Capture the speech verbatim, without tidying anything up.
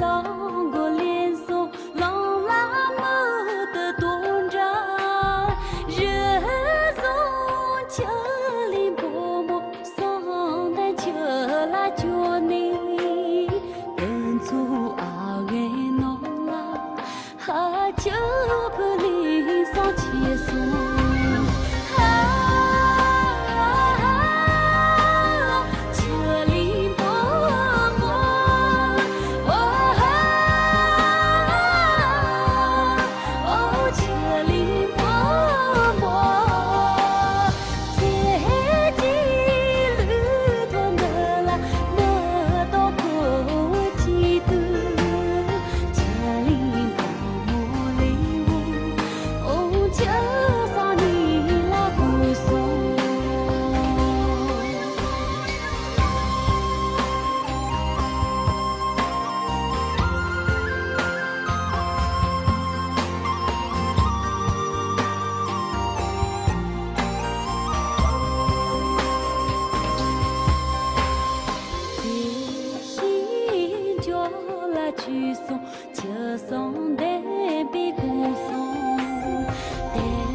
ལོངས་སྐུ་ལེན་སོང་ལོང་ལ་མུ་ཏུ་དོན་འདྲ། རི་བཟུང་ཆུ་ལེན་བུ་མོ་སོང་དང་ཆུ་ལ་བྱོན་ནས། དེ་ཚོ་ཨ་བའི་ནང་ལ་ཧ་ཆུ་བུ་ལེན་སོང་ཆེ་སོང་། ཧ། ཆུ་ལེན་བུ་མོ། ཨོ་ཧ། ཨོ་ཆུ་ལེན་བུ་མོ། ཚེ་གཅིག་ལུས་ཐོག་འདི་ལ་མི་གཏོགས་ཁོ་གཅིག་ཏུ། ཆུ་ལེན་བུ་མོ་ལེན་འོང་འོང་ཆུ་སང་ཉིན་ལ་བུད་སོང་། དེ་བཞིན་འཇོ་ལ་བྱོན་སོང་། ཆུ་སྲང་ལྡན་པའི་གུང་སྲང་དེ་